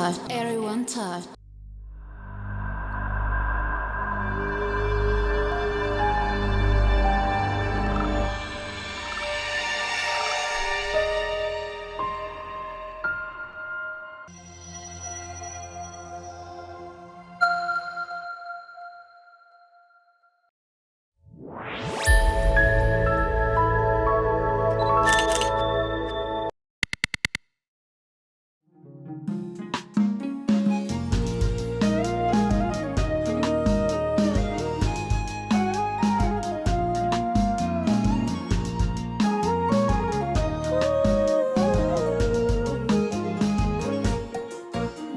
Everyone touch.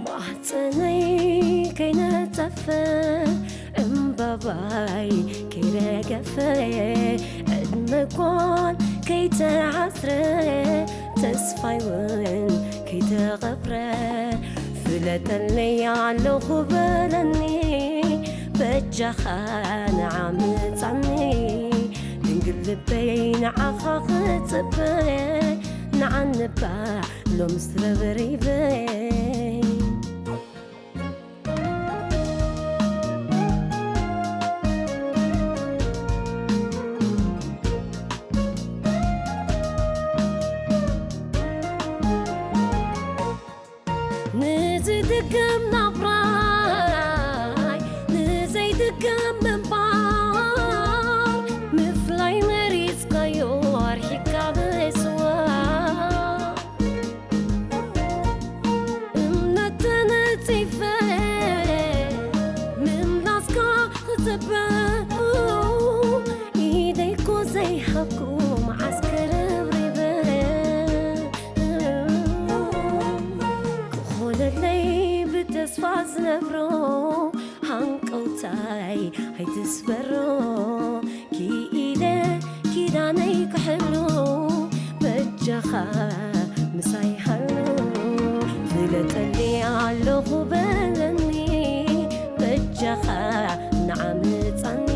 ማህፀነይ ከይነፀፈ እምባባይ ከይረገፈ ዕድመ ጓል ከይተዓስረ ተስፋይ እውን ከይተቐብረ ፍለጠለይ ኣለኹ በለኒ በጃኻ ንዓ ምጻኒ ድንግል ልበይ ንዓኻ ክጽበ ንዓንባ ሎምስ ረብሪበይ ንዝድገም ናብራይ ንዘይድገም ምንባር ምፍላይ መሪፅካዮ ኣርሒካ ምስዋር እምነት ተነፂፈ ምምላስካ ክፅበ ኢደይኮ ዘይሃብኩ መዓስ ከረብሪበ ክኾነለይ ብተስፋ ዝነብሮ ሃንቀውታይ ኣይትስበሮ ክኢለ ኪዳነይ ክሕሉ በጃኻ ምሳይ ሃሉ ፍለጠኒ ኣለኹ በለኒ በጃኻ ንዓምፃኒ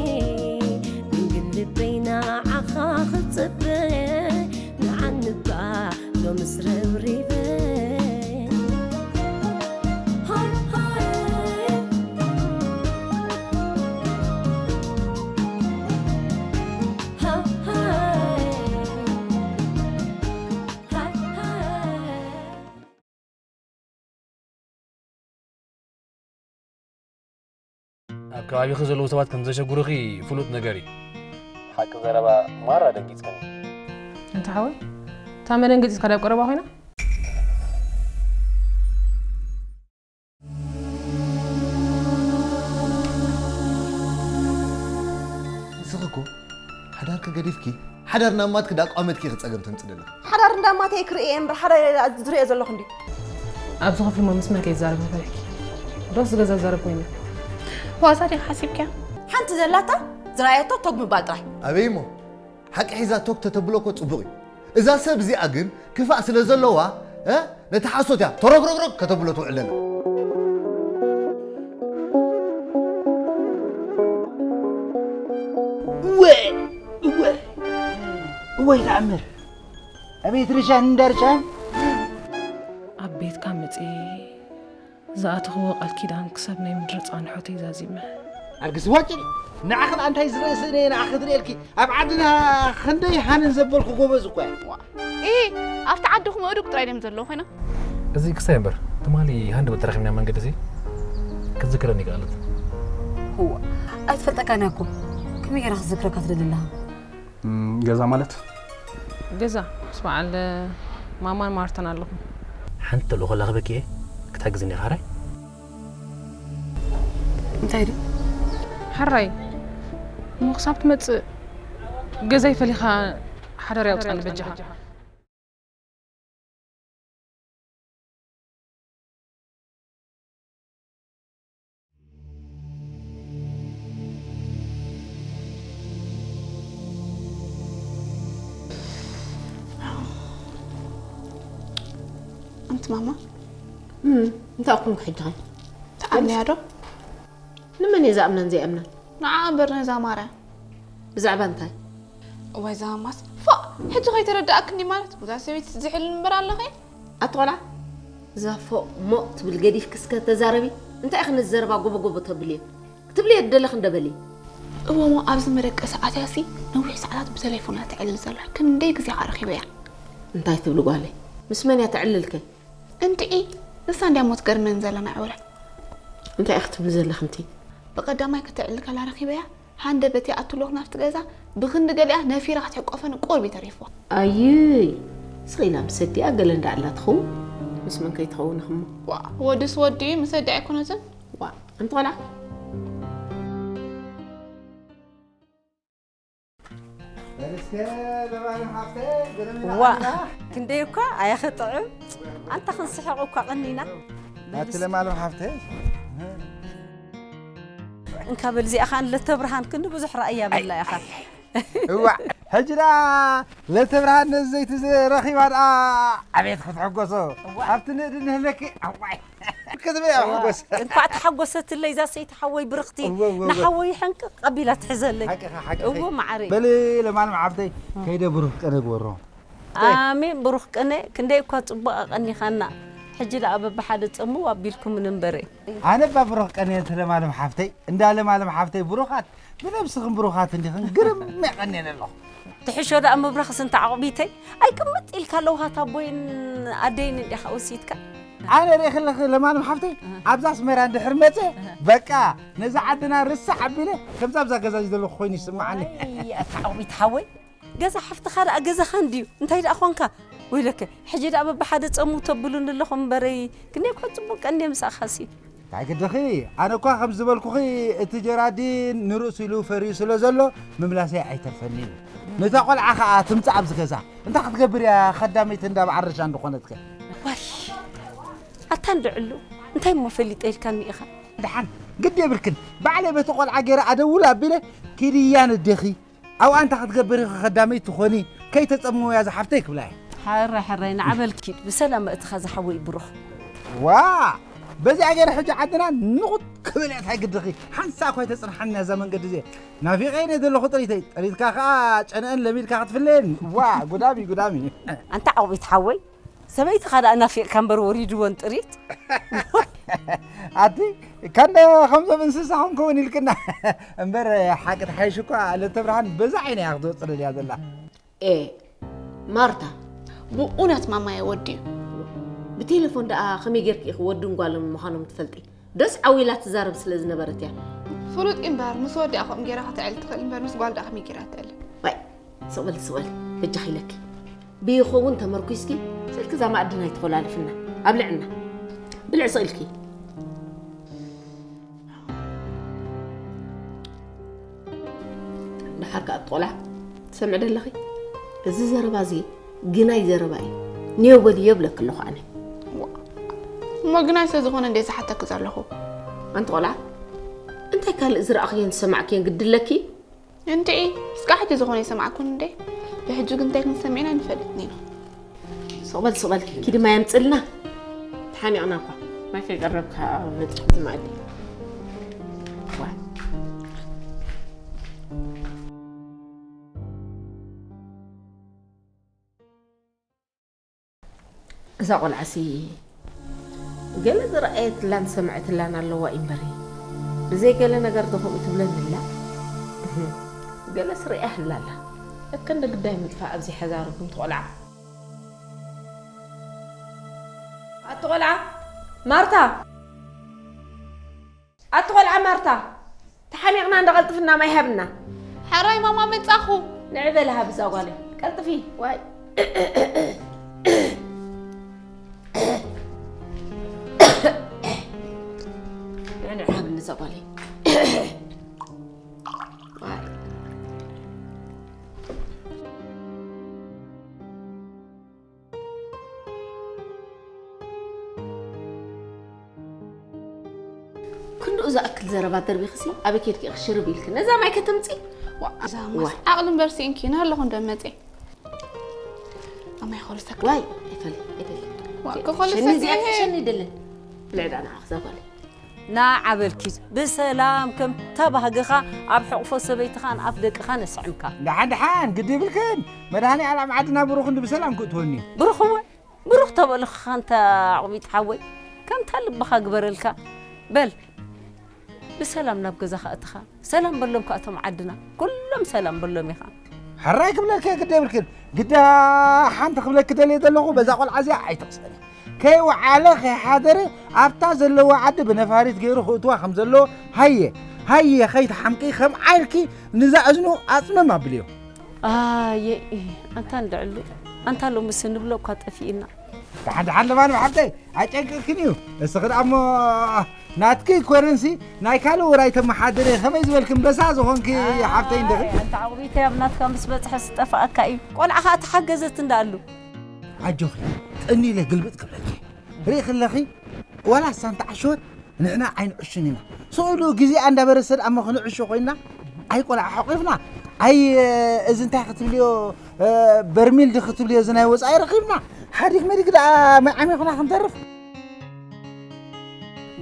ድንግል ልበይ ንዓኻ ክፅበ ንዓንባ ሎምስ ረብሪበ ኣብ ከባቢኺ ዘለዉ ሰባት ከም ዘሸግሩኺ ፍሉጥ ነገር እዩ። ሓቂ ዘረባ ማራ ደንጊጽክኒ። እንተ ሓወይ፣ እታ መደንገጺት ካብ ቀረባ ኮይና? ንስኺ እኮ ሓዳርኪ ገዲፍኪ፣ ሓዳር ናብ ማትኪ ዳቋመትኪ ኢኺ ጸገም ተምጽእ ዘለኺ። ሓዳር እንዳ ማተይ ክርኢ እየ እምበር፣ ሓዳር ዝርእዮ ዘለኹ እንድዩ። ኣብዚ ክፍሊ እሞ ምስ መን ከይዛረብ ፈሪሕኪ? ዶስ ገዛ ዛረብ ኮይኑ? ዋዛ ዲኻ ሓሲብክያ? ሓንቲ ዘላታ ዝረኣየቶ ቶግ ምባል ጥራይ። ኣበይ እሞ? ሓቂ ሒዛ ቶግ ተተብሎ እኮ ጽቡቕ እዩ። እዛ ሰብ እዚኣ ግን ክፋእ ስለ ዘለዋ፣ እ፣ ነቲ ሓሶት እያ ተሮግሮግሮግ ከተብሎ ትውዕል ዘላ። እወ፣ እወ፣ እወ ይተኣምር። ኣቤት ርሻን እንዳርሻን። ኣብ ቤትካ መጺኤ ዝኣተኽዎ ቃል ኪዳን ክሳብ ናይ ምድሪ ጻንሖተይ ዛዚመ። ኣርግስዋ ጭል፣ ንዓኺ ደኣ እንታይ ዝርኢ ስእነ እየ ንዓኺ ዝርእየልኪ? ኣብ ዓድና ክንደይ ሃነን ዘበልኩ ጎበዝ እኮ እየ። ዋ፣ ኢ፣ ኣብቲ ዓድኹም ኣእዱግ ጥራይ ድዮም ዘለዉ ኮይኖም? እዚ ክስታይ እምበር፣ ትማሊ ሃንደበት ተራኺብና መንገዲ እዚ ክትዝክረኒ ይከኣለት። እዋ፣ ኣይትፈልጠካን እያ እኮ። ከመይ ገይራ ክትዝክረካ ትደሊ ኣለኻ? እም፣ ገዛ ማለት? ገዛ፣ ምስ በዓል ማማን ማርታን ኣለኹ። ሓንቲ ተልእኾ ላኽበኪ እየ፣ ክትሕግዝኒ ኢኻ፣ ሕራይ? እንታይ ድዩ? ሕራይ፣ እሞ ክሳብ ትመጽእ ገዛይ ፈሊኻ ሓዳር ያውጻኒ በጃኻ። ኣንቲ ማማ፣ እም፣ እንታይ ኮንኩ ሕጂ ኸ? ትኣምንያ ዶ? ንመን እየ ዝኣምነን ዘይኣምነን? ንዓ እምበር ነዛ ማርያ። ብዛዕባ እንታይ? እዋይ ዛማስ፣ ፎእ! ሕጂ ከይተረዳእክኒ ማለት፣ በዛ ሰበይቲ ዝሕል እምበር ኣለኺ? ኣቲ ቆልዓ፣ እዛ ፎቕ ሞቕ ትብል ገዲፍኪ እስከ ተዛረቢ። እንታይ ኢኺ ነዚ ዘረባ ጎቦ ጎቦ ተብልዮ? ክትብልዮ ትደለኺ እንዶ በሊ። እወ እሞ ኣብዚ መደቀሲ ኣትያሲ ነዊሕ ሰዓታት ብቴሌፎና ተዕልል ዘላ። ክንደይ ግዜ ከኣ ረኺበያ። እንታይ ትብሊ ጓለይ? ምስ መን እያ ተዕልልከ? እንድዒ ንሳ እንድያ እሞ ትገርመኒ ዘላ ናይ ዕውላ። እንታይ ኢኺ ትብሊ ዘለኺ እንቲ? ብቐዳማይ ከተዕልል ከላ ረኺበያ። ሃንደበት ይኣቱ ኣለኹ ናብቲ ገዛ፣ ብኽንዲ ገሊኣ ነፊራ ክትሕቆፈኒ ቁሩብ እዩ ተሪፍዋ። ኣይይ፣ ስቕ ኢላ ምስ ኣዲኣ ገለ እንዳኣላ ትኸውን። ምስ መን ከይትኸውን ኢኺ እሞ? ዋእ፣ ወድስ ወዲ እዩ፣ ምስ ኣዲኣ ኣይኮነትን። ዋእ፣ ኣንቲ ቆልዓ። በል እስከ ለማለም ሓፍተይ፣ ግርም ኢላ ዋ፣ ኣላ። ክንደይ እኳ ኣያ ኽጥዕም። ኣንታ ክንስሕቕ እኳ ቀኒና። ኣቲ ለማለም ሓፍተይ። እንካ በል እዚኣ ኸኣ ንለተብርሃን ክንዲ ብዙሕ ረኣያ በላ ኢኻ። እዋእ፣ ሕጂ ደኣ ለተብርሃን ነዚ ዘይቲ እዚ ረኺባ ደኣ ኣቤት ክትሕጎሶ። እዋእ። ኣብቲ ንእዲ ንህለኪ፣ ኣዋይ፣ ክትበይ ኣብ እዋ፣ ሕጎስ። እንኳዕ ተሓጎሰትለይ እዛ ሰይቲ ሓወይ ብርኽቲ። እወ፣ እወ፣ እወ። ንሓወይ ሕንቅቕ ኣቢላ ትሕዘለይ። ሓቅኻ፣ ሓቅኺ። እወ፣ መዓረይ። በሊ ለማለም ሓፍተይ፣ ከይደ ብሩኽ ቅነ ግበሮ። ኣሜን፣ ብሩኽ ቅነ፣ ክንደይ እኳ ጽቡቕ ኣቐኒኻና። ሕጂ ደኣ በብሓደ ጸምው ኣቢልኩም ንንበረ። ኣነ እባ ብሩኽ ቅነ እንተ ለማለም ሓፍተይ፣ እንዳ ለማለም ሓፍተይ ብሩኻት፣ ብነብስኽን ብሩኻት እንዲኽን ግርም የቐንየን ኣለኹ። ትሕሾ ደኣ ምብራኽስ እንተ ዓቕቢተይ፣ ኣይቅምጥ ኢልካ ኣለውሃት ኣቦይን ኣደይን እንዲኻ ወሲድካ። ኣነ ርእኺ ኣለኺ ለማለም ሓፍተይ፣ እህ። ኣብዚ ኣስመራ እንድሕር መጸ፣ እህ። በቃ ነዛ ዓድና ርሳሕ ኣቢለ፣ ከምዛ ኣብዛ ገዛ ዘለኹ ኮይኑ ይስምዓኒ። ኣይ፣ ኣታ ዓቕቢት ሓወይ፣ ገዛ ሓፍትኻ ደኣ ገዛኻ እንድዩ፣ እንታይ ደኣ ኾንካ? ወይለከ፣ ሕጂ ደኣ በብሓደ ጸምው ተብሉኒ ኣለኹም እምበረይ፣ ክንደይ እኳ ጽቡቕ ቀንየ ምሳኻሲ። እንታይ ግድኺ፣ ኣነ እኳ ከም ዝበልኩኺ እቲ ጀራዲን ንርእሱ ኢሉ ፈርዩ ስለ ዘሎ ምምላሰይ ኣይተርፈኒን እዩ። ነታ ቆልዓ ኸኣ ትምጻእ ኣብዚ ገዛ። እንታይ ክትገብር እያ ኸዳመይቲ እንዳ በዓል ርሻ እንድኾነትከ? ዋይ፣ ኣታ እንድዕሉ፣ እንታይ እሞ ፈሊጠ ኢልካኒ ኢኻ? ደሓን፣ ግዲ የብልክን። ባዕለይ በቲ ቆልዓ ገይረ ኣደውል ኣቢለ ኪድያ ነዴኺ። ኣብኣ እንታይ ክትገብሪ ኢኺ ከዳመይቲ ትኾኒ፣ ከይተጸምውያ ዝሓፍተይ ክብላ እየ። ሕራይ፣ ሕራይ፣ ንዓበል ኪድ፣ ብሰላም እትኻ ዝሓወይ ብሩኽ። ዋ! በዚኣ ገይረ ሕጂ ዓድና ንቑጥ ክብል እየ፣ እንታይ ግድኺ? ሓንሳእ እኳ ኣይተጽንሓንያ እዛ መንገዲ እዚኣ። ናፊቐ እየ ዘለኹ ጥሪተይ። ጥሪትካ ከኣ ጨነአን ለሚድካ ክትፍለየኒ። ዋ! ጉዳም እዩ፣ ጉዳም እዩ። ኣንታ ዓቕቢት ሓወይ፣ ሰበይትኻ ደኣ ናፊቕካ እምበር ወሪድወን ጥሪት። ኣቲ፣ ካንደ ከምዞም እንስሳ ክንከውን ኢልክና። እምበር ሓቂ ትሓይሽ እኳ ለተብርሃን በዛ ዓይና እያ ክትወጽእ ደልያ ዘላ። ኤ፣ ማርታ። ብእውነት ማማየ ወዲ እዩ። ብቴሌፎን ደኣ ከመይ ጌርኪ ኢኺ ወድን ጓልን ምዃኖም ትፈልጢ? ደስ ዓው ኢላ ትዛረብ ስለ ዝነበረት እያ። ፍሉጥ እዩ እምበር፣ ምስ ወዲ እያ ከምኡ ጌራ ከተዕል ትኽእል እምበር፣ ምስ ጓል ደኣ ከመይ ጌራ ትዕል? ዋይ፣ ስቕ በሊ፣ ስቕ በሊ፣ በጃኺ ኢለኪ። ብይኸውን ተመርኲስኪ፣ ስልኪ እዛ መኣድና ኣይተኾላልፍና። ኣብልዕና። ብልዒ ስቕ ኢልኪ። ደሓር ከኣ ቆልዓ፣ ትሰምዒ ዶ ኣለኺ? እዚ ዘረባ እዚ ግናይ ዘረባ እዩ። ኔው በልዮ እብለኪ ኣለኹ ኣነ። ዋ፣ እሞ ግናይ ስለ ዝኾነ እንድየ ዝሓተኪ ዘለኹ። ኣንቲ ቆልዓ፣ እንታይ ካልእ ዝረኣኽዮን ዝሰማዕክዮን ግዲ ኣለኪ? እንድዒ፣ እስካዕ ሕጂ ዝኾነ ኣይሰማዕኩን እንዴ። ብሕጂ ግን እንታይ ክንሰምዕ ኢና ንፈልጥን ኢና። ስቕ በል፣ ስቕ በል። ኪዲ ማይ ኣምጽልና። ተሓኒቕና እኳ። ማይ ከይቀረብካ መጽሓፍ ዝማእዲ። ዋ። እዛ ቆልዓሲ ገለ ዝረኣየትላን ዝሰምዐትላን ኣለዋ እምበሪ፣ ብዘይ ገለ ነገር ዶ ከምኡ ትብለኒ ኣላ? ገለስ ርእያ ኣላ ኣላ። እከ እንደ ግዳይ ምጥፋእ ኣብዚሓ ዛረቡ እንቲ ቆልዓ። ኣቲ ቆልዓ፣ ማርታ! ኣቲ ቆልዓ ማርታ፣ ተሓኒቕና እንዳ ቀልጥፍና ማይ ሃብና። ሕራይ ማማ መጻኹ። ንዒ በሊ ሃቢ እዛ ጓለይ፣ ቀልጥፊ። ዋይ። ንዒ ሃብኒ እዛ ጓለይ። ዋይ። ክንድኡ ዝኣክል ዘረባ ደርቢኽሲ፣ ኣበይ ኬድኪ ኢኺ ሽርብ ኢልኪ? ነዛ ማይ ከተምጺ? ዋ፣ እዛ ማስ ዋይ። ዓቕሊ እምበር ስኢንኪ፣ ንሃለኹ እንዶ መጼ። ኣማይ ኾልሰክ። ዋይ፣ ኣይፈሊ፣ ኣይፈሊ። ዋ፣ ከኾልሰክ ሸኒ እዚኣ እየ። ሸኒ ደለ። ብልዕዳ ንዓኽ እዛ ጓለይ። ንዓ በልኪ ብሰላም ከምታ ባህግኻ ኣብ ሕቑፎ ሰበይትኻን ኣፍ ደቅኻን የስዕምካ። ደሓን ደሓን፣ ግዲ ይብልክን። መድሃኔ ኣለም ዓድና ብሩኽ እንዲ ብሰላም ክእትወኒ። ብሩኽ እወ። ብሩኽ ተበልኽኻ እንተ ኣቑቢት ሓወይ፣ ከምታ ልብኻ ግበረልካ። በል ብሰላም ናብ ገዛኻ እትኻ፣ ሰላም በሎም ከኣቶም ዓድና፣ ኩሎም ሰላም በሎም ኢኻ። ሕራይ ክብለኪ ግዲ የብልክን። ግዳ ሓንቲ ክብለኪ ደልየ ዘለኹ፣ በዛ ቆልዓ እዚኣ ኣይትቕሰኒ። ከይወዓለ ከይሓደረ ኣብታ ዘለዎ ዓዲ ብነፋሪት ገይሩ ክእትዋ ከም ዘለዎ፣ ሃየ ሃየ ከይትሓምቂ፣ ከምዓ ኢልኪ ንዛ እዝኑ ኣጽምም ኣብልዮ። ኣየ ኣንታ እንድዕሉ፣ ኣንታ ሎምስ ንብሎ እኳ ጠፊእና። ደሓን ደሓን ለማንም ሓብተይ፣ ኣይጨንቅክን እዩ። እስኺ ደኣ እሞ ናትኪ ኮረንሲ ናይ ካልእ ውራይ ተመሓድሪ፣ ከመይ ዝበልኪ እምበሳ ዝኾንኪ ሓብተይ እንድኺ። ኣንታ ዓቕቢተይ ኣብ ናትካ ምስ በጽሐ ዝጠፍኣካ እዩ። ቆልዓ ኸኣ ተሓገዘት እንዳኣሉ። ኣጆኺ፣ ጥኒ ኢለ ግልብጥ ክብለኪ። ርኢ ከለኺ፣ ዋላ እሳ እንተዓሸወት ንሕና ኣይንዕሽን ኢና። ስእሉ ግዜኣ እንዳበረሰ ደኣ እሞ ክንዕሾ ኮይና፣ ኣይ ቆልዓ ሓቂፍና፣ ኣይ እዚ እንታይ ክትብልዮ፣ በርሚል ዲ ክትብልዮ፣ እዚ ናይ ወጻኢ ረኺብና፣ ሓዲግ መዲግ ደኣ ማይ ዓሚኹና ክንተርፍ።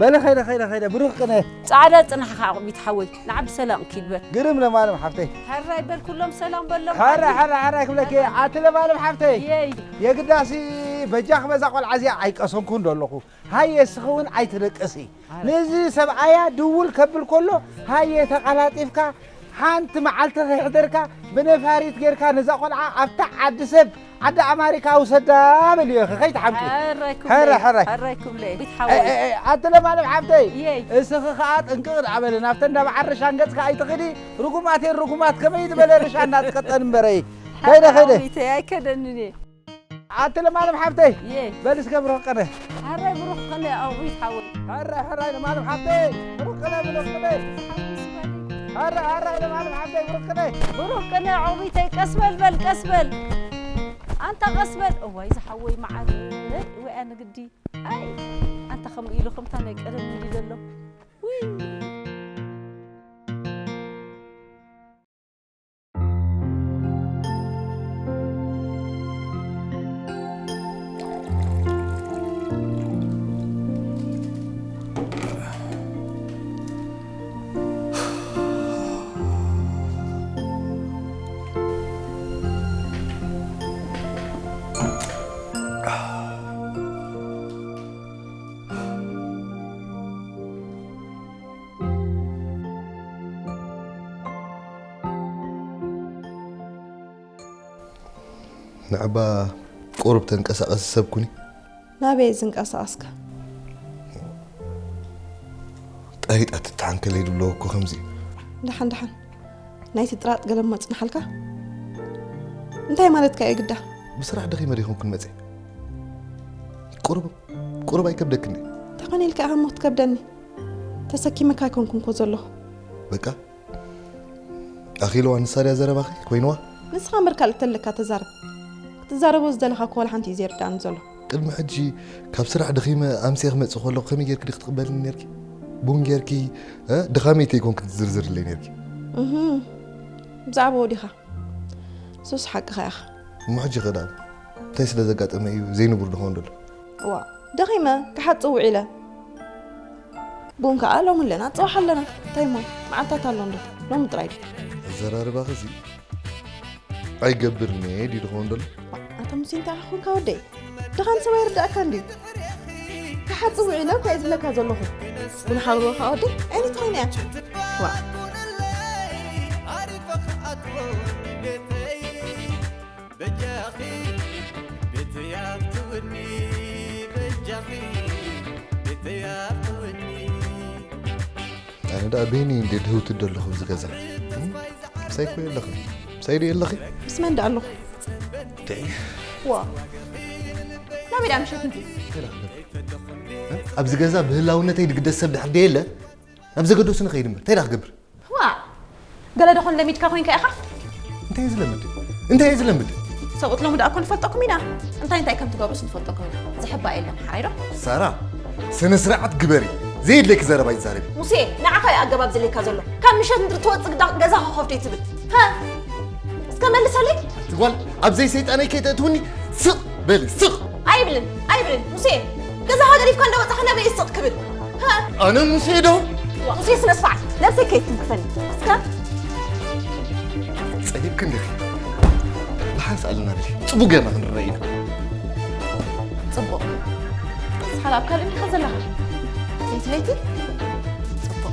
በለ ኸይደ፣ ኸይደ፣ ኸይደ፣ ብሩኽ ቅነ። ጻዕዳ ጽናሕኻ ኣቑቢት ሓወይ፣ ንዓ ብሰላም ኪድ በል። ግርም ለማለም ሓፍተይ። ሕራይ በል፣ ኩሎም ሰላም በሎም። ሕራይ፣ ዓዲ። ሕራይ፣ ሕራይ ክብለኪ፣ ኣቲ ለማለም ሓፍተይ። የይ። የግዳሲ በጃኺ በዛ ቆልዓ እዚኣ ኣይቀሰንኩን ዶ ኣለኹ። ሃየ እስኺ እውን ኣይትደቅሲ። ኣረ። ነዚ ሰብኣያ ድውል ከብል ከሎ፣ ሃየ ተቐላጢፍካ፣ ሓንቲ መዓልቲ ከይሕደርካ፣ ብነፋሪት ጌርካ ነዛ ቆልዓ ኣብታ ዓዲ ሰብ፣ ዓዲ ኣማሪካ ውሰዳ በልዮ፣ ከይትሓምቂ። ሕራይ ክብለይ፣ ሕራይ፣ ሕራይ። ሕራይ ክብለይ፣ ቢት እ፣ ሓወይ። እ፣ እ፣ ኣቲ ለማለም ሓብተይ፣ የይ። እስኺ ኸኣ ጥንቅቕ ደኣ በሊ፣ ናብተን እንዳ በዓል ርሻን ገጽካ ኣይትኽዲ፣ ርጉማት እየን ርጉማት፣ ከመይ ዝበለ ርሻ እናትቀጠን እምበረይ። ከይደ፣ ከይደ። ሓወይተይ፣ ኣይከደንን እየ። ኣቲ ለማለም ሓብተይ፣ የይ። በል እስከ ብሩኽ ቅነ። ሕራይ ብሩኽ ቅነ፣ ኣቑቢት ሓወይ። ሕራይ፣ ሕራይ ለማለም ሓብተይ፣ ብሩኽ ቅነ፣ ብሩኽ ቅነ። ሓወይ ዝበል። ሕራይ፣ ሕራይ ለማለም ሓብተይ፣ ብሩኽ ቅነ። ብሩኽ ቅነ፣ ኣቑቢተይ፣ ቀስ በል፣ በል፣ ቀስ በል። ኣንታ ቀስ በል። እዋይ፣ ዝሓወይ መዓት። ወይ ኣነ ግዲ። ኣይ፣ ኣንታ ከምኡ ኢሉ ከምታ ናይ ቀደም እንዲ ዘሎ። ውይ። ንዕባ ቁሩብ ተንቀሳቐሲ ሰብ ኩኒ። ናበይ ዝንቀሳቐስካ? ጣይጣ ትተሓንከለይ ድብሎ እኮ ከምዚ። ደሓን ደሓን። ናይቲ ጥራጥ ገለ መጽናሓልካ? እንታይ ማለትካ እዩ ግዳ? ብስራሕ ደኺመ ዲኹም ክንመጽእ? ቁሩብ፣ ቁሩብ ኣይከብደክን ድዩ? ተኾነ ኢልካ ኢኻ እሞ ክትከብደኒ። ተሰኪመካ ኣይኮንኩን እኮ ዘለኹ። በቃ፣ ኣኺልዋ ንሳ ድያ ዘረባኺ ኮይንዋ? ንስኻ እምበር ካልእ ተለካ ተዛረብ። ክትዛረቦ ዝደለኻ እኮ ዋላ ሓንቲ እዩ ዘይርድኣኒ ዘሎ። ቅድሚ ሕጂ ካብ ስራሕ ደኺመ ኣምስየ ክመጽእ ከለኹ ከመይ ጌርኪ ዲኺ ክትቕበልኒ ኔርኪ? ቡን ጌርኪ፣ እ፣ ድኻመይ ተይኮንኪ ትዝርዝርለይ ኔርኪ። እህ፣ ብዛዕባኡ ዲኻ? ሱስ ሓቅኻ ኢኻ። እሞ ሕጂ ኸ ደኣ እንታይ ስለ ዘጋጠመ እዩ ዘይንቡር ድኸውን ዘሎ? እዋ፣ ደኺመ ክሓጽብ ውዒለ። ቡን ከኣ ሎሚ ኣለና፣ ጽባሕ ኣለና። እንታይ እሞ መዓልታት ኣሎ እንዶ? ሎሚ ጥራይ ድዩ? ኣዘራርባኺ እዚ ኣይገብርን እየ ድዩ ድኸውን ዘሎ? ኣታ ሙሴ እንታይ ኢኻ ኮንካ ወደይ? ደኻን ሰብ ኣይርድኣካን ድዩ? ክሓጽብ ውዒለ እኳ እየ ዝብለካ ዘለኹ። ቡን ሓልዎ ከኣ ወደይ? ኣይነት ኾይነ እያ። ዋ። በጃኺ ቤተይ ኣትውኒ፣ በጃኺ ቤተይ ኣትውኒ። ኣነ ደኣ በይነይ እንደ ድህውት ደለኹ ኣብዚ ገዛ። እም? ምሳይ እኮ የለኽን። ምሳይ ዶ የለኺ? ምስ መን ደኣ ኣለኹ? ደይ። ዋ። ናበይ ደኣ ምሸት እንዲ? እንታይ ደኣ ክገብር? እ? ኣብዚ ገዛ ብህላውነተይ ድግደስ ሰብ ድሕር ደየለ? ናብ ዘገደሱ ንኸይድ እምበር፣ እንታይ ደኣ ክገብር? ዋ! ገለ ደኾን ለሚድካ ኮይንካ ኢኻ? እንታይ እየ ዝለምድ? እንታይ እየ ዝለምድ? ሰብኡት ሎሚ ደኣ እኮ ንፈልጠኩም ኢና። እንታይ እንታይ ከም ትገብሩስ ንፈልጠኩም ኢና። ዝሕባእ የለን፣ ሓራይ ዶ? ሳራ፣ ስነ ስርዓት ግበሪ። ዘየድልየኪ ዘረባ ኣይትዛረቢ። ሙሴ፣ ንዓኻ እዩ ኣገባብ ዘድልየካ ዘሎ። ካብ ምሸት እንድሪ ትወጽእ ግዳ ገዛኻ ኮፍ ደይትብል። ሃ? እስከ መልሰለይ። ኣቲ ጓል፣ ኣብ ዘይሰይጣነይ ከይተእትውኒ ስቕ በሊ፣ ስቕ። ኣይብልን፣ ኣይብልን። ሙሴ፣ ገዛኻ ገዲፍካ እንዳወጻኻ ናበይ ስቕ ክብል? ሃ? ኣነ ሙሴ ዶ? ሙሴ፣ ስነ ስርዓት፣ ነብሰይ ከይትንክፈኒ። እስከ ጸሊእኪ እንዲኺ። ደሓን ስኣልና በሊ። ጽቡቕ ጌርና ክንረኣይ ኢና። ኣብ ካልእ እንዲኻ ዘለኻ? ለይቲ ለይቲ? ጽቡቕ።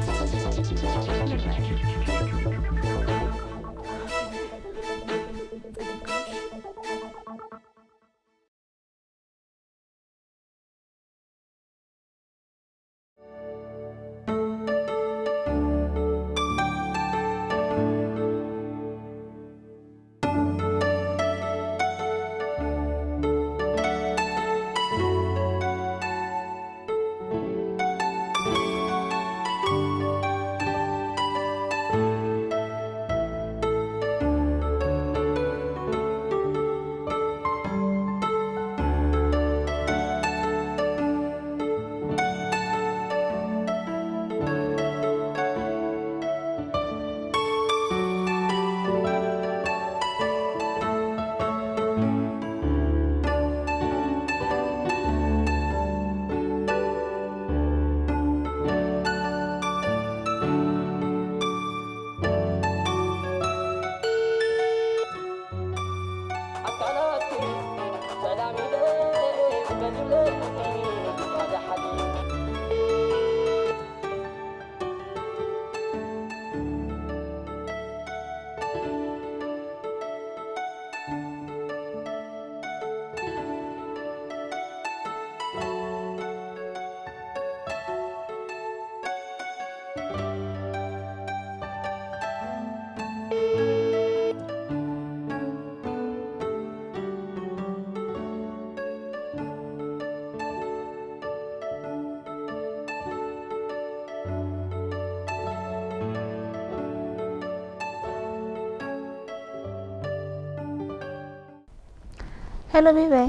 ሄሎ ቤባይ።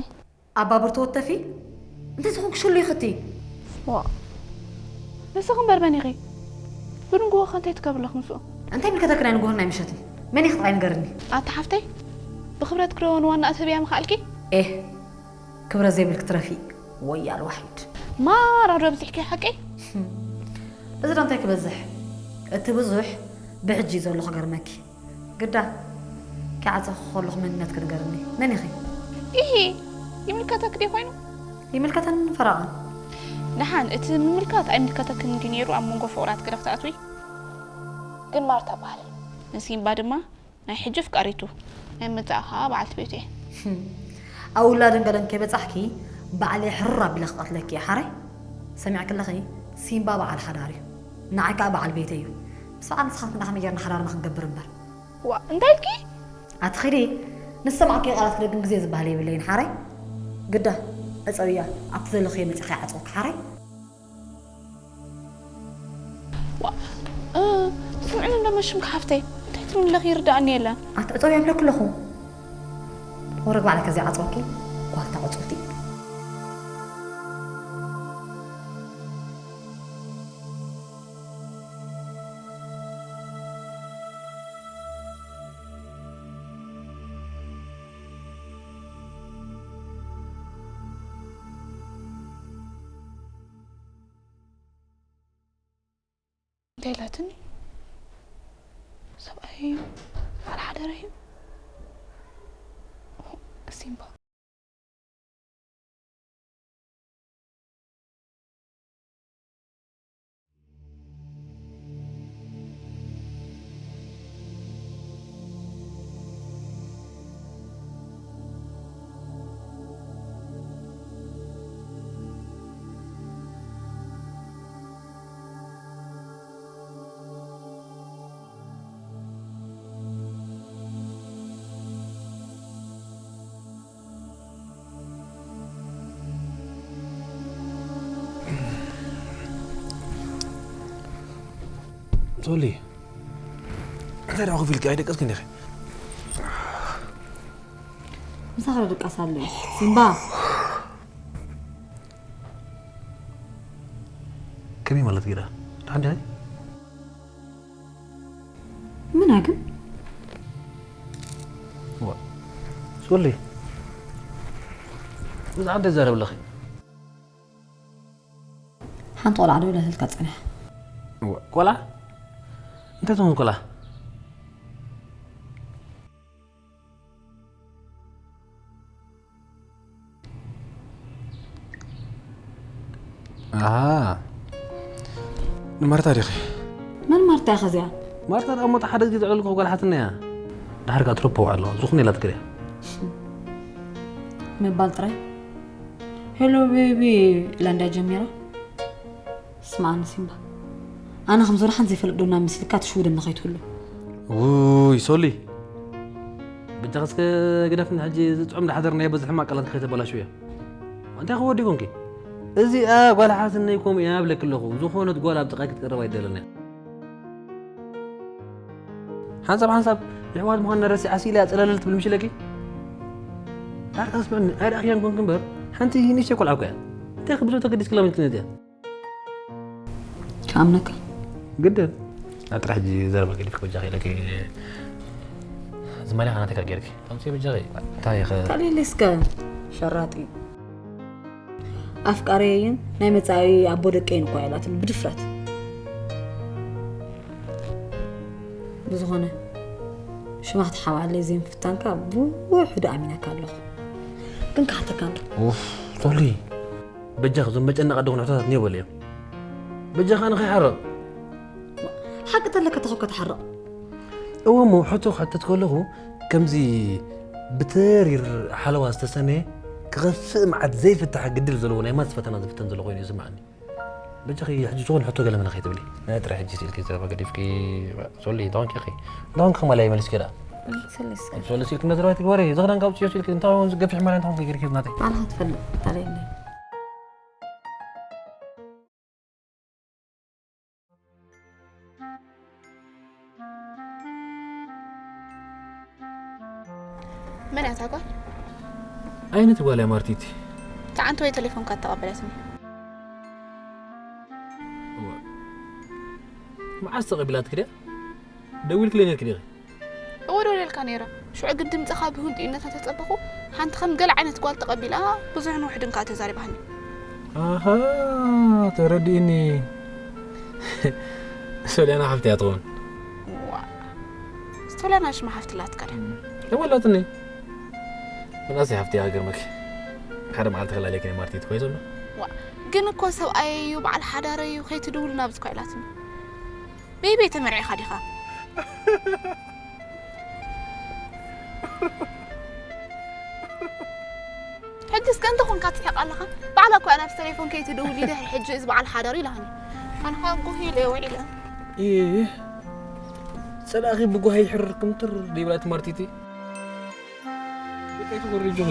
ኣባብር ተወተፊ? እንታይ ዝኾንክ ሽሉ ይኽቲ? ዋ። ንስኺ እምበር መን ኢኺ? ብንግሆ ኸ እንታይ ትገብሪ ኣለኺ ምስኡ? እንታይ ምልከተኪ ናይ ንግሆን ናይ ምሸትን? መን ኢኺ ጥራይ ንገርኒ። ኣታ ሓፍተይ፣ ብኽብረት ክረወን ዋና እትህብያ ምኽኣልኪ? ኤህ፣ ክብረት ዘይብልኪ ትረፊ። ወያል ዋሒድ። ማራ ዶ ኣብዚሕኪ ሓቀይ? እዚ ዶ እንታይ ክበዝሕ? እቲ ብዙሕ ብሕጂ እዩ ዘሎ ክገርመኪ። ግዳ፣ ክዓጽኺ ከለኹ መንነትኪ ንገርኒ። መን ኢኺ? ኢሂ፣ ይምልከተኪ ድዩ ኮይኑ? ይምልከተኒ ፈረቓ። ደሓን፣ እቲ ምምልካት ኣይምልከተክን እንድዩ ነይሩ ኣብ መንጎ ፍቑራት ገለ ክትኣትዊ? ግን ማርታ በሃል። ንሲምባ ድማ ናይ ሕጂ ኣፍቃሪቱ፣ ናይ መጻኢ ኸኣ በዓልቲ ቤቱ እየ። ህም። ኣብ ውላድን ገለን ከይበጻሕኪ፣ ባዕለይ ሕሩር ኣቢለ ክቐትለኪ እየ፣ ሓራይ? ሰሚዕኪ ኣለኺ? ሲምባ በዓል ሓዳር እዩ። ንዓይ ከኣ በዓል ቤተይ እዩ። ምስ በዓል ንስኻትክን ደኣ ከመይ ጌርና ሓዳርና ክንገብር እምበር? ዋእ፣ እንታይ ኢልኪ? ኣቲ ኺዲ፣ ንዝሰማዕክዮ ቃላት ክደግም ግዜ ዝበሃል የብለይን፣ ሓራይ? ግዳ፣ ዕጸውያ፣ ኣብቲ ዘለኽዮ መጺኺ ይዓጽወኪ፣ ሓራይ? ዋእ፣ እ፣ ስምዕኒ እንዶ መሽምኪ ሓፍተይ፣ እንታይ ትብሊ ኣለኺ ይርድኣኒ የለን። ኣቲ ዕጸውያ ይብለኪ ኣለኹ። ወረግ ባዕለይ ከዘይዓጽወኪ፣ ጓል ተዕጽውቲ። እንታይ ኢላትኒ? ሰብኣየይ እዩ፣ በዓል ሓዳረይ እዩ። ሲምባ። ሶሊ፣ እንታይ ደኣ ኮፍ ኢልኪ ኣይደቀስክን ዲኺ? ምሳኻ ዶ ድቃስ ኣሎ እዩ? ሲምባ! ከመይ ማለት ግዳ? ደሓን ዲኺ? ምና ግን? ዋ፣ ሶሊ፣ ብዛዕባ እንታይ ትዛረቢ ኣለኺ? ሓንቲ ቆልዓ ዶ ኢላትልካ ጸኒሓ? ዋ፣ ቆልዓ? እንታይ ትኸውን ቆልዓ? ኣሃ። ንማርታ ዲኺ? መን ማርታ ኢኻ እዚኣ? ማርታ ደኣ ሞታ ሓደ ግዜ ዝዕለልኩ ጓል ሓትነያ። ድሓር ከኣ ትረፖ ኣለዋ። ዝኾነ ኢላ ትግርያ። ምባል ጥራይ። ሄሎ ቤቢ ኢላ እንዳ ጀሚራ። ስማዕኒ ሲምባ። ኣነ ከም ዞርሓን ዘይፈልጥ ዶና ምስልካ ትሽውደኒ ከይትህሉ። ውይ ሶሊ። ብጃኻ እስከ ግደፍኒ ሕጂ ዝጥዑም ዳሓደር ናይ በዝሕ ሕማቅ ቃላት ከይተበላሽውያ። እንታይ ክወዲ ኮንኪ? እዚኣ ጓል ሓትነይ ከምኡ እያ ብለኪ ኣለኹ። ዝኾነት ጓል ኣብ ጥቓይ ክትቀርብ ኣይደለንያ። ሓንሳብ ሓንሳብ የሕዋት ምዃንና ረሲዓ ስኢላ እያ ጸለለል ትብል ምሽ ኢለኪ? ዳርካ ስምዕኒ ኣይረኣኽያን ኮንኪ እምበር ሓንቲ ንእሽተይ ቆልዓ እኮ እያ። እንታይ ክብዞ ተገዲስኪ ላመልክትነት እያ? ክኣምነካ? ግድን። ኣብ ጥራሕ ሕጂ ዘረባ ገዲፍኪ በጃኺ ኢለኪ። ዝማልያ ናተካ ጌርኪ። ከምሲ በጃኺ። እንታይ ኢኸ? ካልእ ኢለ እስከ ሸራጢ። ኣፍቃሪየይን ናይ መጻኢ ኣቦ ደቀይን እኳ ኢላትኒ ብድፍረት። ብዝኾነ ሽማ ክትሓብኣለይ ዘይምፍታንካ ብውሑዱ ኣሚነካ ኣለኹ። ግን ክሓተካ እንዶ። ኡፍ፣ ሶሊ። በጃኺ እዞም መጨነቂ ኣደኹ ንሕቶታት እኒኦ በልዮም። በጃኻ ንኸይሓርቕ። ሓቂ ተለካ ተኾከ ትሓርቕ። እወ እሞ ሕቶ ክሕተት ከለኹ ከምዚ ብተሪር ሓለዋ ዝተሰነየ ክኸፍእ መዓት ዘይፍታሕ ግድል ዘለዎ ናይ ማትስ ፈተና ዝፍተን ዘሎ ኮይኑ ይስምዓኒ። በጃኺ ሕጂ ዝኾነ ሕቶ ገለ መለ ከይትብሊ። ናይ ጥራይ ሕጂ ስኢልኪ ዘረባ ገዲፍኪ ሶሊ፣ እንታይ ኮንኪ ኢኺ? እንታይ ኮንኪ ከማላይ መልስኪ ደኣ? ሰለስተ። ሶሊ ስኢልኪ ነዘረባ ትግበሪ፣ ዝኽዳን ካብ ጽዮ ስኢልኪ፣ እንታይ ኮን ዝገፍሕ ማለት እንታይ ኮንኪ ገይርኪ ናተይ? ባዕልኻ ትፈልጥ፣ ታዲያ የለይ። መን እያ እታ ጓል? ኣይነት ጓል እያ ማርቲቲ? ተዓንተ ወይ ቴሌፎንካ ተቐበለትኒ? እዋ። መዓስ ተቐቢላትኪ ድያ? ደዊልክለይ ነርኪ ዲኺ? እወ ደውለልካ ነይረ። ሽዑ ግን ድምፅኻ ብህንጡይነታ ተጸበኹ። ሓንቲ ከም ገለ ዓይነት ጓል ተቐቢላ ብዙሕን ውሕድን ከኣ ተዛሪባኒ። ኣሃ፣ ተረዲእኒ። ሶልያና ሓፍቲ እያ ትኸውን። ዋ፣ ሶልያና ሽማ ሓፍቲ ኣላትካ ድያ? እወ ኣላትኒ። ምናስ ሓፍቲ እያ ገርመኪ። ሓደ መዓልቲ ከላለየኪ ናይ ማርቲት ኮይ ዘሎ። ዋ፣ ግን እኮ ሰብኣየይ እዩ፣ በዓል ሓዳረይ እዩ፣ ከይትድውል ናብዚ እኳ ኢላትኒ። ቤቢ ተመርዒኻ ዲኻ? ሕጂ እስከ እንተ ኾንካ ትስሕቕ ኣለኻ? ባዕላ እኮ እያ ናብዚ ቴሌፎን ከይትድውሊ ድሕሪ ሕጂ እዚ በዓል ሓዳር ኢላኒ። ኣነ ኸኣ ጉህ ኢለ ውዒለ። ኢህ፣ ጸላእኺ ብጓሂ ይሕርር ክምትር ዘይብላ እቲ ማርቲቲ። ብቀይ ትኹርጅኺ።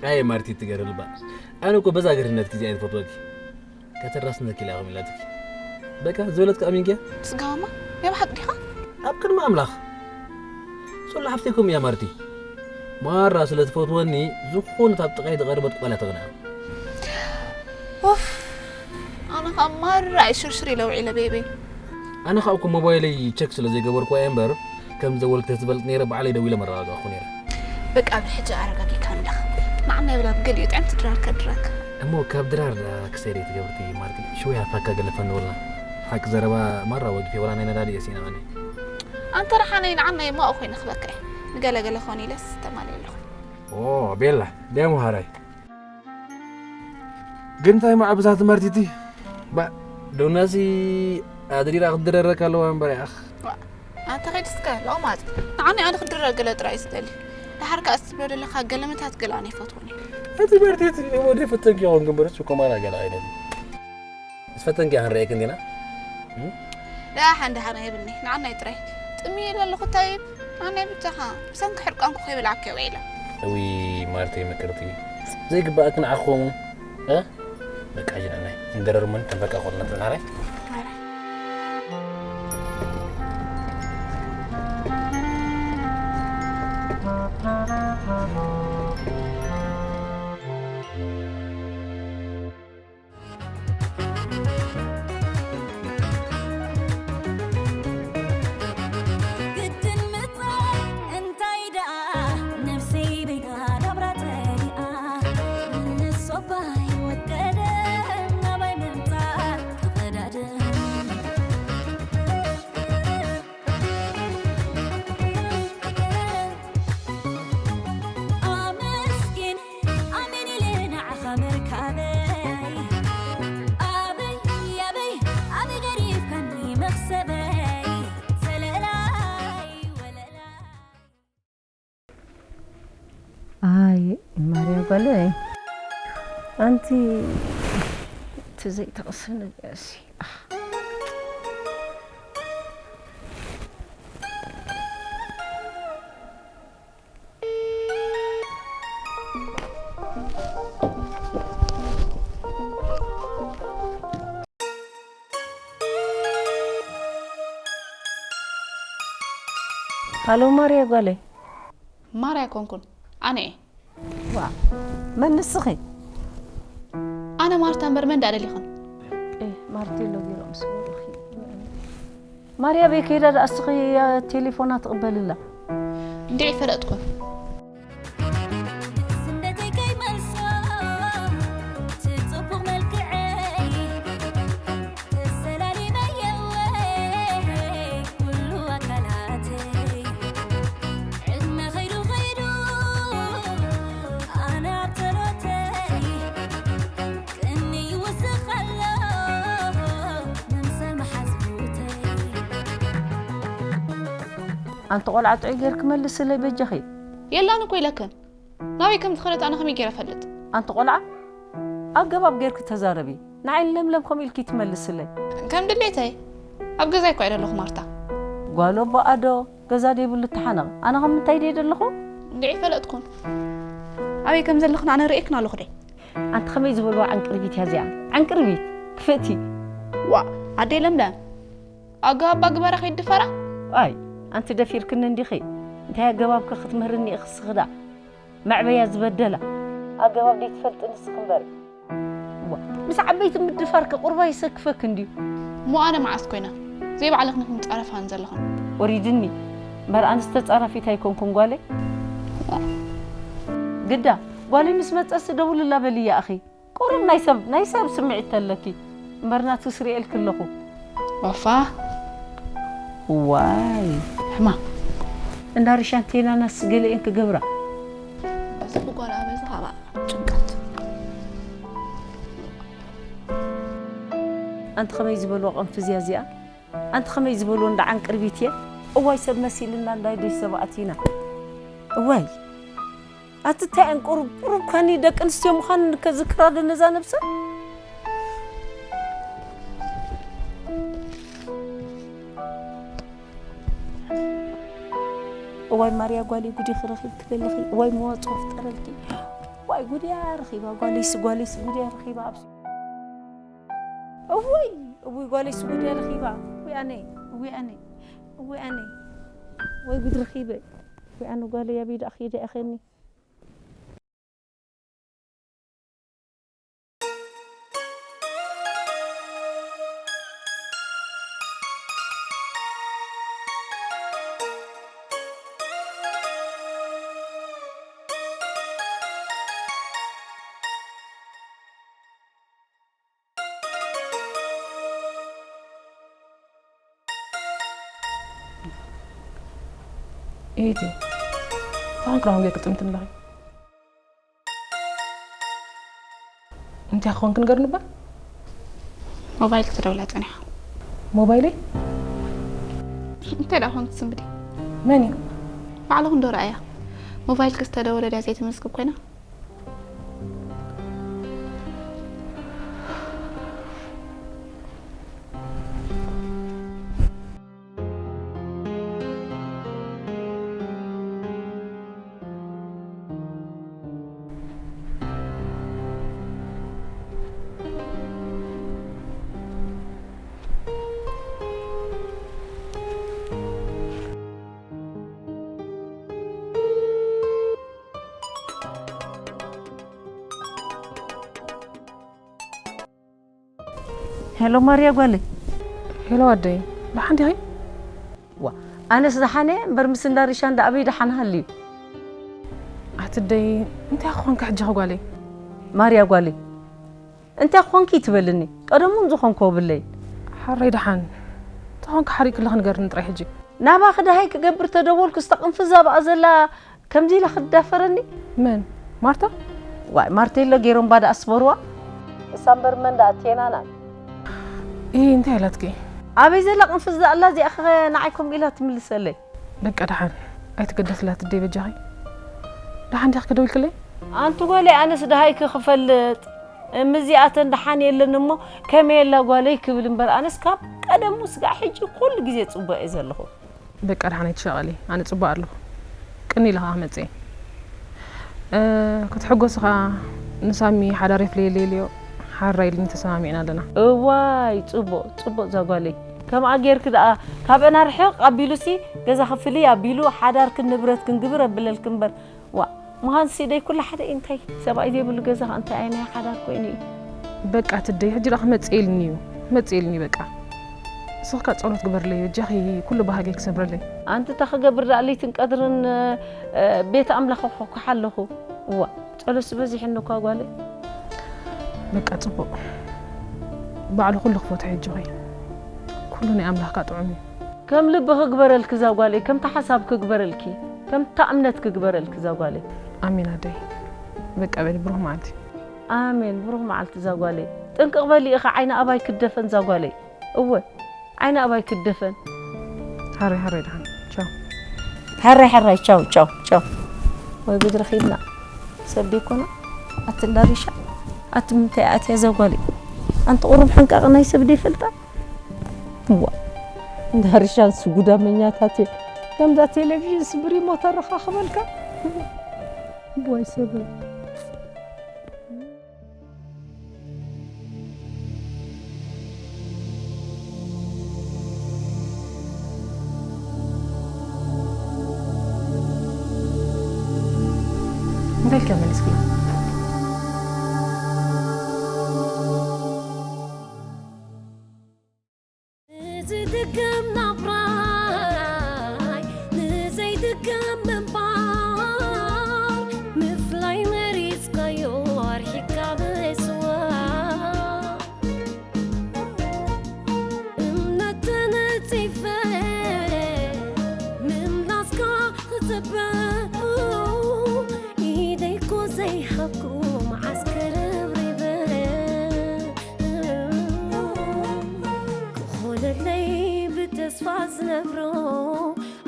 ኣየ ማርቲቲ ገርልባ። ኣነ እኮ በዛ ገርህነትኪ እዚኣ እየ ዝፈትወኪ። ከተራስነኪ ኢላ እያ ኢላትኪ። በቃ ዝበለትኪ ኣሚንኪያ? ስጋማ ናይ ብሓቂ ዲኻ? ኣብ ቅድሚ ኣምላኽ። ሶሎ ሓፍተይ ከምኡ እያ ማርቲ። ማራ ስለ ትፈትወኒ ዝኾነት ኣብ ጥቓይ ዝቐረበት ጓል እያ ተቕንኣ። ኡፍ፣ ኣነ ኸኣ ማራ እየ ሽርሽር ኢለ ውዒለ ቤቢ። ኣነ ኸኣ እኮ ሞባይለይ ቸክ ስለ ዘይገበርኩዋ እየ እምበር፣ ከም ዝደወልኪ ተዝፈልጥ ነይረ ባዕለይ ደዊለ መረጋጋእኩ ነይረ። በቃ ብሕጂ ኣረጋጊእካኒ ኣለኻ። ንዓና ይብላ ብገሊኡ ጥዕምቲ ድራር ከድረክ። እሞ ካብ ድራር ክሰይደ ትገብርቲ ማርቲ ሽወይ ሃፋካ ገለፈኒ ወላ። ሓቂ ዘረባ ማራ ወግፊ ወላ ናይ ነዳዲ እየ ሲና ኣነ። ኣንተ ረሓነይ ንዓና ይማኦ ኮይነ ክበካ እየ። ንገለገለ ኾን ኢለስ ተማልየ ኣለኹ። ኦ ቤላ ደሞ ሃራይ። ግን እንታይ ማዕብዛ ትምህርቲቲ? ባ ዶናሲ ኣድሪራ ክትድረረካ ኣለዋ እምበር ያኽ። ዋ፣ ኣንተ ኸይድ እስከ ሎማት ንዓኒ ኣነ ክድረር ገለ ጥራይ እዩ ዝደሊ። ድሓር ከኣ እስትብሎ ዘለኻ ገለመታት ገለ ኣነ ይፈትወኒ። እቲ በርቲት ወደ ፈተንኪ ይኸውን ግን በርሱ ኮማና ገለ ኣይደሊ። ምስ ፈተንኪ ኣንረኤክን ዲና? እም? ደሓን ደሓን ኣይብልኒ፣ ንዓናይ ጥራይ። ጥምየ ኢለ ኣለኹ፣ እንታይ ይብል? ንዓናይ ብቻኻ፣ ብሰንኪ ሕርቃንኩ ከይበላዕኪ ውዒለ። እዊ ማርተይ ምቅርቲ፣ ዘይግባኣክን ዓኾሙ፣ እ? በቃ ጅናናይ፣ እንደረርሞን ተንበቃ ቆልነት ናራይ። ግድን ምጻይ እንታይ ደኣ ነፍሰይ በይና ናብራ ጸሊኣ ንሶባይ ወቀደ ናባይ ምምጻእ ተቐዳደ ኣይ ማርያ ጓለይ፣ ኣንቲ እቲ ዘይተቕስኒ ገሲ። ሃሎ ማርያ ጓለይ። ማርያ ኣይኮንኩን፣ ኣነ እየ። ዋ፣ መን ንስኺ? ኣነ ማርታ እምበር መን ደኣ ደሊኽን? ኤ፣ ማርቴሎ ጌሮም ስሙ። ማርያ፣ ኣበይ ከይዳ ደኣ እስኺ እያ ቴሌፎና ትቕበልላ? እንድዒ ፈለጥኩን። ስንደተይ ከይመልሶ እቲ ጽቡቕ መልክዐይ፣ ተሰላሊመዮ ወይ ኩሉ ኣካላተይ። ዕድመ ኸይዱ ኸይዱ ኣነ ኣብ ጸሎተይ፣ ቅኒ ይውስኽ ኣሎ ምምሳል መሓዙተይ። ኣንቲ ቆልዓ ጥዑይ ጌርኪ መልስለይ በጃኺ። የላን እኮ ኢለክን። ናበይ ከም ዝኸደት ኣነ ከመይ ገይረ እፈልጥ? ኣንቲ ቆልዓ፣ ኣገባብ ጌርኪ ተዛረቢ። ንዓይ ለምለም ከምኡ ኢልኪ ትመልስለይ። ከም ድሌተይ። ኣብ ገዛይ እኮ እየ ዘለኹ ማርታ። ጓል ኣቦኣ ዶ ገዛ ደይብሉ ተሓነቕ። ኣነ ከም ምንታይ ድየ ዘለኹ? እንድዒ ፈለጥኩን። ኣበይ ከም ዘለኽን ኣነ ርእየክን ኣለኹ ደይ። ኣንቲ ከመይ ዝበልዋ ዕንቅርቢት እያ እዚኣ? ዕንቅርቢት፣ ክፍእቲ። ዋ፣ ኣደይ ለምለም። ኣገባባ ግበራ ከይድፈራ። ኣይ፣ ኣንቲ ደፊርክኒ እንዲኺ። እንታይ ኣገባብኪ ክትምህርኒ ኢኺ እስኺ ደኣ? መዕበያ ዝበደላ። ኣገባብ ደይትፈልጢ ንስኺ እምበሪ። ዋ፣ ምስ ዓበይቲ ምድፋርኪ ቁርባ ይሰክፈኪ እንድዩ። እሞ ኣነ መዓስ ኮይና? ዘይባዕልኽን ኢኽን ትጻረፋን ዘለኽን። ወሪድኒ። እምበር ኣነስ ተጻራፊት ኣይኮንኩን ጓለይ። ግዳ፣ ጓለይ ምስ መጸሲ ደውልላ በልያ ኣኺ። ቁሩብ ናይ ሰብ፣ ናይ ሰብ ስምዒት ተለኪ። እምበር ናቱ ስሪኤልኪ ኣለኹ። ኦፋ። ዋይ። ሕማ። እንዳ ርሻን ቴናናስ ገለኤን ክገብራ። በዚ ብጓል ኣበዚ ኻባ ጭንቀት። ኣንቲ ኸመይ ዝበልዋ ቐንፍዝያ እዚኣ? ኣንቲ ኸመይ ዝበልዎ እንዳ ዓንቅርቢት እየ? እዋይ ሰብ መሲልና እንዳ ደይ ሰብ ኣቲና። እዋይ። ኣቲ እንታይ እየን ቁሩብ ቁሩብ ካኒ ደቂ ኣንስትዮ ምዃን ከዝክራ ዶ ነዛ ነብሰ? እዋይ ማርያ ጓለይ ጉዲኺ ረኺብኪ ዘለኺ። እዋይ መዋፅኦ ፍጠረልኪ። እዋይ ጉድያ ረኺባ ጓለይሲ ጓለይሲ ጉድያ ረኺባ ኣብ እውይ እውይ ጓለይ ስጉድ እያ ረኺባ። እውይ ኣነ እውይ ኣነ እውይ ኣነ ወይ ጉድ ረኺበ። እውይ ኣነ ጓለይ ኣበይ ደኣ ኸይደ እያ ኸኒ። ኢቲ ታንክራ ሆንጌ ክጥምትን ለኺ እንታይ ኾንክ ንገርኒ እባ። ሞባይል ክትደውላ ጸኒሓ። ሞባይለይ? እንታይ ደኣ ኾንክ ትስንብዲ? መን እዩ? ባዕልኹ እንዶ ረኣያ። ሞባይል ክስተደወለ ድያ ዘይትምዝግብ ኮይና? ሄሎ ማርያ ጓለይ። ሄሎ ኣደይ፣ ደሓን ዲኺ? ዋ፣ ኣነስ ደሓን እየ እምበር ምስ እንዳ ሪሻንዳ ኣበይ ደሓን ሃልዩ? ኣቲ ኣደይ፣ እንታይ ኾንኪ ሕጂ ጓለይ? ማርያ ጓለይ፣ እንታይ ኾንኪ ትበልኒ? ቀደም እውን ዝኾንኮ ብለይ። ሓረይ ደሓን ተኾንኪ ሓሪቅለኺ ንገርኒ ጥራይ ሕጂ። ናባኺ ደሃይ ክገብር ተደወልኩ፣ ዝተቕንፍዝ ኣብኣ ዘላ ከምዚ ኢላ ክትዳፈረኒ? መን? ማርታ? ዋይ፣ ማርቴሎ ገይሮም ባዳ ኣስበርዋ። እሳ እምበር መን ደኣ ቴናና። እይ፣ እንታይ ኢላትኪ? ኣበይ ዘላ ቅንፍዝ ደኣ ኣላ እዚኣ ኸ ንዓይ ከምኡ ኢላ ትምልሰለይ? በቃ ደሓን፣ ኣይትገደስላ ትደይ በጃኺ። ደሓን ዲኻ ክደውልክለይ? ኣንቲ ጓለይ፣ ኣነስ ደሃይ ክፈልጥ፣ ምዚኣተን ደሓን የለን እሞ ከመይ የላ ጓለይ ክብል እምበር፣ ኣነስ ካብ ቀደሙ ስጋዕ ሕጂ ኩሉ ግዜ ጽቡቕ እየ ዘለኹ። በቃ ደሓን ኣይትሻቐሊ፣ ኣነ ጽቡቕ ኣለኹ። ቅኒ ኢለ ኸዓ ክመጽእ እየ። እ፣ ክትሕጎሲ ኸዓ ንሳሚ ሓዳር የፍለየለይ ኢለዮ፣ ሓራይ ኢልኒ ተሰማሚዕና ኣለና። እዋይ፣ ጽቡቕ፣ ጽቡቕ እዛ ጓለይ። ከምኣ ጌርኪ ደኣ ካብአን ኣርሕቕ ኣቢሉሲ ገዛ ክፍሊ ኣቢሉ ሓዳርክን ንብረትክን ግብር ኣብለልኪ እምበር፣ ዋእ፣ ምዃንሲ ደይ ኩሉ ሓደ እዩ። እንታይ ሰብኣይ ዘይብሉ ገዛ ኸ እንታይ ኣይናይ ሓዳር ኮይኑ እዩ? በቃ ትደይ፣ ሕጂ ደኣ ክመጽእ ኢልኒ እዩ። ክመጽእ ኢልኒ በቃ። ንስኺ ከኣ ጸሎት ግበርለይ በጃኺ፣ ኩሉ ባህገይ ክሰብረለይ። ኣንቲ እንታይ ክገብር ደኣ ለይትን ቀትርን፣ እ፣ ቤት ኣምላኽ ኣኹሕኩሕ ኣለኹ። እዋ፣ ጸሎትሲ በዚሕኒ እኳ ጓለይ። በቃ ጽቡቕ። ባዕሉ ኩሉ ክፈትሖ ሕጂ ኾይ። ኩሉ ናይ ኣምላኽካ ጥዑም እዩ። ከም ልቢ ክግበረልኪ እዛ ጓለይ፣ ከምታ ሓሳብ ክግበረልኪ፣ ከምታ እምነት ክግበረልኪ እዛ ጓለይ። ኣሜን ኣደይ። በቃ በሊ ብሩኽ መዓልቲ። ኣሜን ብሩኽ መዓልቲ እዛ ጓለይ። ጥንቅቕ በሊ ኢኻ ዓይኒ ኣባይ ክደፈን እዛ ጓለይ። እወ፣ ዓይኒ ኣባይ ክደፈን። ሃረይ ሃረይ ደሓን። ቻው። ሃረይ ሃረይ፣ ቻው፣ ቻው፣ ቻው። ወይ ጉድ ረኺብና። ሰብ ደይኮና? ኣቲ እንዳ ሪሻ፣ ኣቲ ምንታይ ኣትያ እዛ ጓለይ? ኣንቲ ቁሩብ ሕንቃቕ ናይ ሰብ ደይፈልጣ? እዋ፣ እንዳ ሪሻን ስጉዳመኛታት እየ። ከምዛ ቴሌቪዥን ስብሪ ሞተር ረኻኽበልካ? እዋይ ሰበብ። እንታይ ኢልካ መሊስክላ? ንዝድገም ናብራይ ንዘይድገም ምንባር፣ ምፍላይ መሪጽካዮ ኣርሒቕካ ምስዋር። እምነት ተነጺፈ ምምላስካ ክጽበ፣ ኢደይ እኮ ዘይሃብኩ መዓስ ከረብሪበ። ክኾነለይ ብተስፋ ዝነብሮ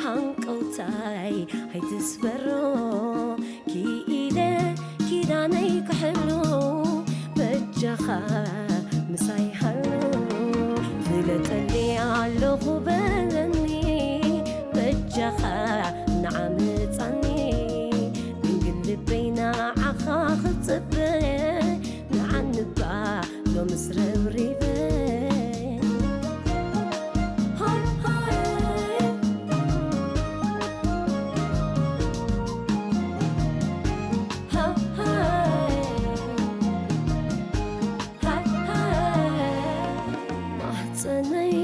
ሃንቀውታይ ኣይትስበሮ። ክኢለ ኪዳነይ ክሕሉ በጃኻ ምሳይ ሃሉ። ፍለጠኒ ኣለኹ በለኒ በጃኻ ንዓ ምጻኒ። ድንግል ልበይ ንዓኻ ክጽበ ንዓንባ ሎምስ ረብሪበ። ሃይ ሃይ። ሃይ ሃይ። ሃይ ሃይ። ማህጸነይ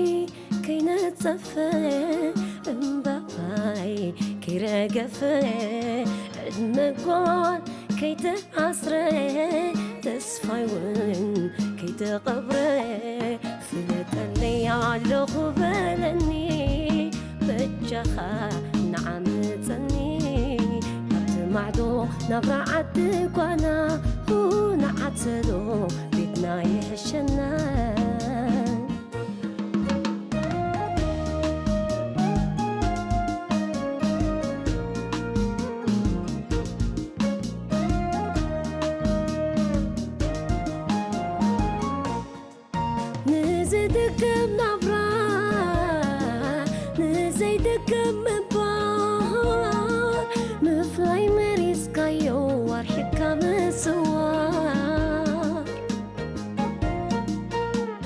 ከይነጸፈ እምባይ ከይረገፈ ዕድመ ጓል ከይተ ኣስረ ተስፋይ እውን ከይተቐብረ ፍለጠለይ ኣለኹ በለኒ በጃኻ ንዓምፀኒ ካብቲ ማዕዶ ናብራ ዓዲ ጓና ንዓተሎ ቤትና ይሕሸና። ንዝድገም ናብራ ንዘይድገም ምባል ምፍላይ መሪጽካዮ ኣርሒቕካ ምስዋር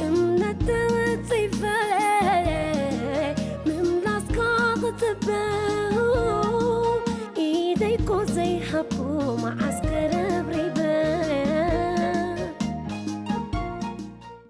እምነት ተወጺፈ ምምላስካ ክጽበ ኢደይኮ ዘይሃብኩ መዓስከረ